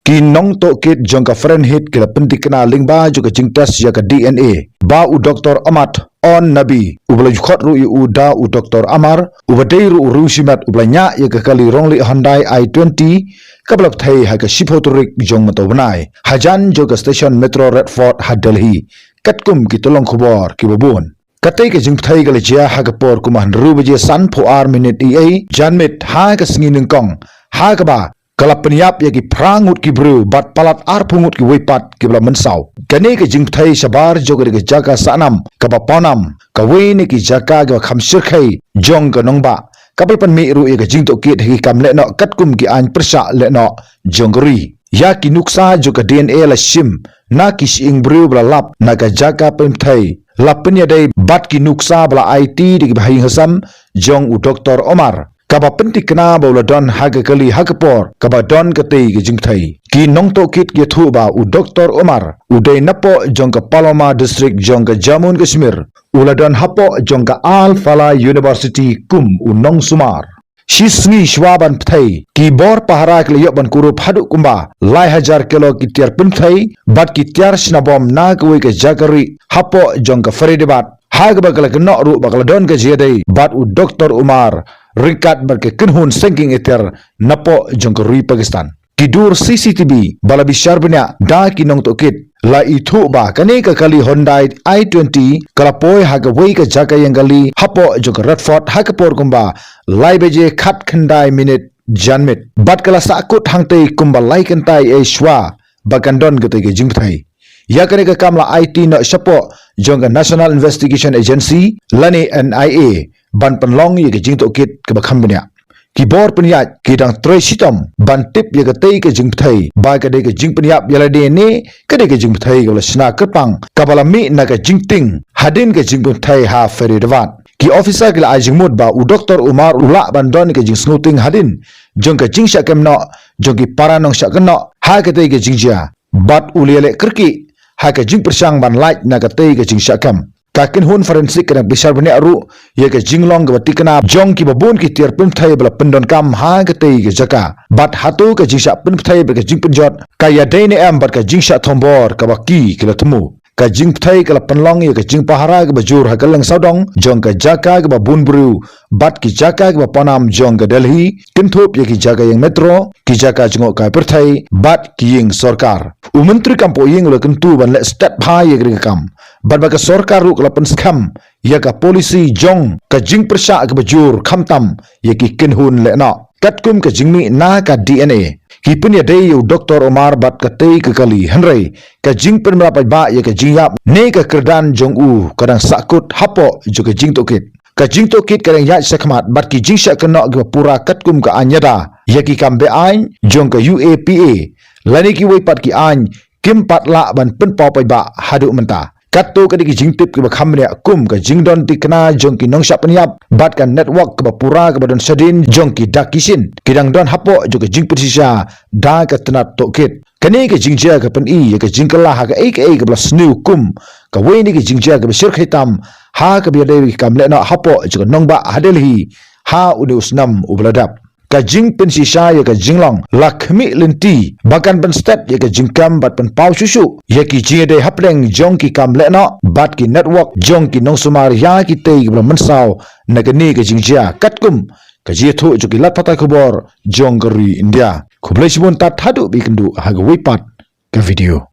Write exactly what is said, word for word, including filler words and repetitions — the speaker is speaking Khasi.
Ki nongtohkit jong ka Fahrenheit ki la pyntikna lyngba jong ka jingtest ïa ka D N A ba u Doktor Ahmad Onnabi, uba la ju khot ruh ïa u da u Doktor Amar, uba dei ruh u riewshimet uba la ñiah ïa ka kali ronglih Hyundai i twenty, kaba la pynthei ha ka shiphew tarik jong mynta u bnai hajan jong ka station metro Retford ha Delhi, katkum ki tyllong khubor kiba bun. Katei ka jingpynthei ka la jia ha ka por kumba hynriew baje sanphew ar minit eiei janmiet ha ka sngi nyngkong, ha kaba ka la pynïap ïa ki phra ngut ki briew bad palat arphew ngut kiwei pat kiba la mynsaw. Kane ka jingpynthei shabar jong ka dei ka jaka sahnam kaba pawnam, kawei na ki jaka kiba kham shyrkhei jong ka nongbah, kaba la pynmih ruh ïa ka jingtohkit ha ki kam lehnoh katkum ki aiñ pyrshah lehnoh jong ka ri. Ïa ki nuksa jong ka D N A la shim na ki shyieng briew ba la lap na ka jaka pynpynthei, la pynïadei bad ki nuksa ba la aiti da ki bahaïing hasem jong u Doktor Omar, kaba pyntikna ba u la don ha ka kali ha ka por kaba don katei ka jingpynthei. Ki nongtohkit ki ïathuh ba u Doktor Omar u dei napoh jong ka Paloma District jong ka Jammu and Kashmir, u la don hapoh jong ka Al Falah University kum u nongsumar. Shi sngi shwa ban pynthei, ki bor pahara ki la ïoh ban kurup haduh kumba lai hajar kilo ki tiar pynpynthei bad ki tiar shna bom na kawei ka jaka rieh hapoh jong ka Faridabad, ha kaba ka la kynnoh ruh ba ka la don ka jingïadei bad u Doktor Omar ryngkat bad ka kynhun seng kieng ïater napoh jong ka ri Pakistan. Ki dur C C T V ba la bishar bniah da ki nongtohkit la ithuh ba kane ka kali Hyundai i twenty ka la poi ha kawei ka jaka ïeng kali hapoh jong ka Retford ha ka por kumba lai baje khatkhyndai minit janmiet, bad ka la sahkut hangtei kumba lai kynta eiei shwa ba kan don katei ka jingpynthei. Ïa kane ka kam la aiti noh shapoh jong ka National Investigation Agency lane N I A ban pynlong ïa ka jingtohkit kaba kham bniah. Ki bor pynïaid ki dang trei shitom ban tip ïa katei ka jingpynthei ba ka dei ka jingpynïap ïa lade ne ka dei ka jingpynthei kaba la shna kyrpang kaba la mih na ka jingtieng hadien ka jingpynthei ha Faridabad. Ki officer ki la ai jingmut ba u Doktor Omar u lah ban don ka jingsngewtieng hadien jong ka jingshah kem noh jong ki para nongshah kynnoh ha katei ka jingjia, bad u la ïaleh kyrkieh ha ka jingpyrshang ban lait na katei ka jingshah kem. Ka kynhun forensic ka dang bishar bniah ruh ïa ka jinglong kaba tikna jong kiba bun ki tiar pynpynthei ba la pyndonkam ha katei ka jaka, bad hato ka jingshah pynpynthei bad ka jingpynjot ka ïadei ne em bad ka jingshah thombor kaba ki ki la thmu. Ka jingpynthei ka la pynlong ïa ka jingpahara kaba jur ha kylleng sawdong jong ka jaka kaba bun briew bad ki jaka kiba pawnam jong ka Delhi, kynthup ïa ki jaka ïeng metro, ki jaka jngohkai pyrthei bad ki ïing sorkar. U Myntri Kam Pohïing u la kyntu ban leh stet bha ïa kane ka kam bad ba ka sorkar ruh ka la pynskhem ïa ka polisi jong ka jingpyrshah kaba jur khamtam ïa ki kynhun lehnoh katkum ka jingmih na ka D N A. Ki pynïadei ïa u Doktor Omar bad katei ka kali, hynrei ka jingpynbna paidbah ïa ka jingïap ne ka kyrdan jong u ka dang sahkut hapoh jong ka jingtohkit. Ka jingtohkit ka dang ïaid shakhmat bad ki jingshah kynnoh kiba pura katkum ka aiñ ïada ïa ki kam be-aiñ jong ka U A P A lane kiwei pat ki aiñ kim pat lah ban pynpaw paidbah haduh mynta. Katto katne ki jingtip kiba kham bniah kum ka jingdon tikna jong ki nongshah pynïap bad ka network kaba pura kaba don shadien jong ki dak ki shin ki dang don hapoh jong ka jingpynshisha da ka tnat tohkit. Kane ka jingjia ka pyni ïa ka jingkylla ha kaei kaei kaba la sniew kum kawei na ki jingjia kaba shyrkhei tam ha kaba ïadei bad ki kam lehnoh hapoh jong ka nongbah ha Delhi ha une u snem uba la dep. Ka jingpynshisha ïa ka jinglong la khmih lynti ba kan pynstet ïa ka jingkem bad pynpaw shuh shuh ïa ki jingïadei hapdeng jong ki kam lehnoh bad ki network jong ki nongsumar ïa kitei kiba la mynsaw na kane ka jingjia, katkum ka jingïathuh jong ki lad pathai khubor jong ka ri India. Khublei shibun tad haduh ba ïakynduh ha kawei pat ka video.